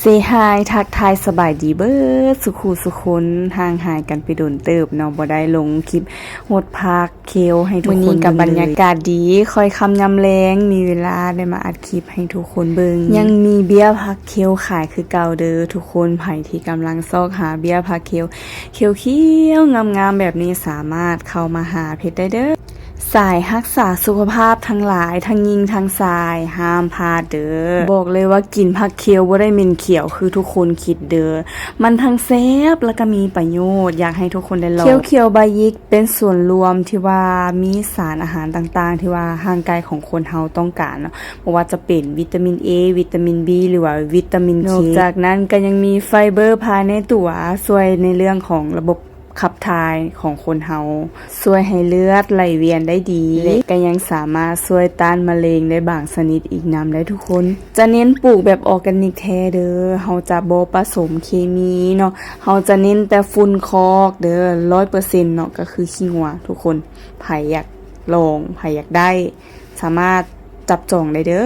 Say hi ທັກທາຍສະບາຍດີເບີດສຸຄູ່ສຸຄົນ. ຫ່າງຫາຍກັນໄປດົນເຕີບເນາະ ບໍ່ໄດ້ລົງຄລິບຫົດຜັກເຄວໃຫ້ທຸກຄົນເບິ່ງເລີຍ. ມື້ນີ້ກໍບັນຍາກາດດີ ຄ່ອຍຄ່ຳຍາມແລງ ມີເວລາໄດ້ມາອັດຄລິບໃຫ້ທຸກຄົນເບິ່ງ. ຍັງມີເບ້ຍຜັກເຄວຂາຍຄືເກົ່າເດີທຸກຄົນ. ໃຜທີ່ກຳລັງຊອກຫາເບ້ຍຜັກເຄວ ຂຽວໆງາມໆແບບນີ້ ສາມາດເຂົ້າມາຫາເພັດໄດ້ເດີ. ສາຍຮັກສາສຸຂະພາບທັງຫຼາຍ ທັງຍິງທັງຊາຍ ຫ້າມພາດເດີ. ບອກເລີຍວ່າກິນຜັກເຄວບໍ່ໄດ້ເໝັນຂຽວຄືທຸກຄົນຄິດເດີ. ມັນທັງແຊບ ແລ້ວກໍມີປະໂຫຍດ ຢາກໃຫ້ທຸກຄົນໄດ້ລອງ. ຂຽວຂຽວໃບຢິກເປັນສ່ວນລວມທີ່ວ່າມີສານອາຫານຕ່າງໆ ທີ່ວ່າຮ່າງກາຍຂອງຄົນເຮົາຕ້ອງການເນາະ ບໍ່ວ່າຈະເປັນວິຕາມິນ A ວິຕາມິນ B ຫຼືວ່າວິຕາມິນ K. ນອກຈາກນັ້ນກໍຍັງມີໄຟເບີພາຍໃນຕົວ ຊ່ວຍໃນເລື່ອງຂອງລະບົບຂັບຖ່າຍຂອງຄົນເຮົາ, ຊ່ວຍໃຫ້ເລືອດໄຫຼວຽນໄດ້ດີ ແລະ ກໍຍັງສາມາດຊ່ວຍຕ້ານມະເລັງໄດ້ບາງຊະນິດອີກນຳໄດ້ທຸກຄົນ. ຈະເນັ້ນປູກແບບອອກແກນິກແທ້ເດີ, ເຮົາຈະບໍ່ປະສົມເຄມີເນາະ, ເຮົາຈະເນັ້ນແຕ່ຝຸ່ນຄອກເດີ ຮ້ອຍເປີເຊັນເນາະ, ກໍຄືຂີ້ງົວທຸກຄົນ. ໃຜຢາກລອງ, ໃຜຢາກໄດ້, ສາມາດຈັບຈອງໄດ້ເດີ.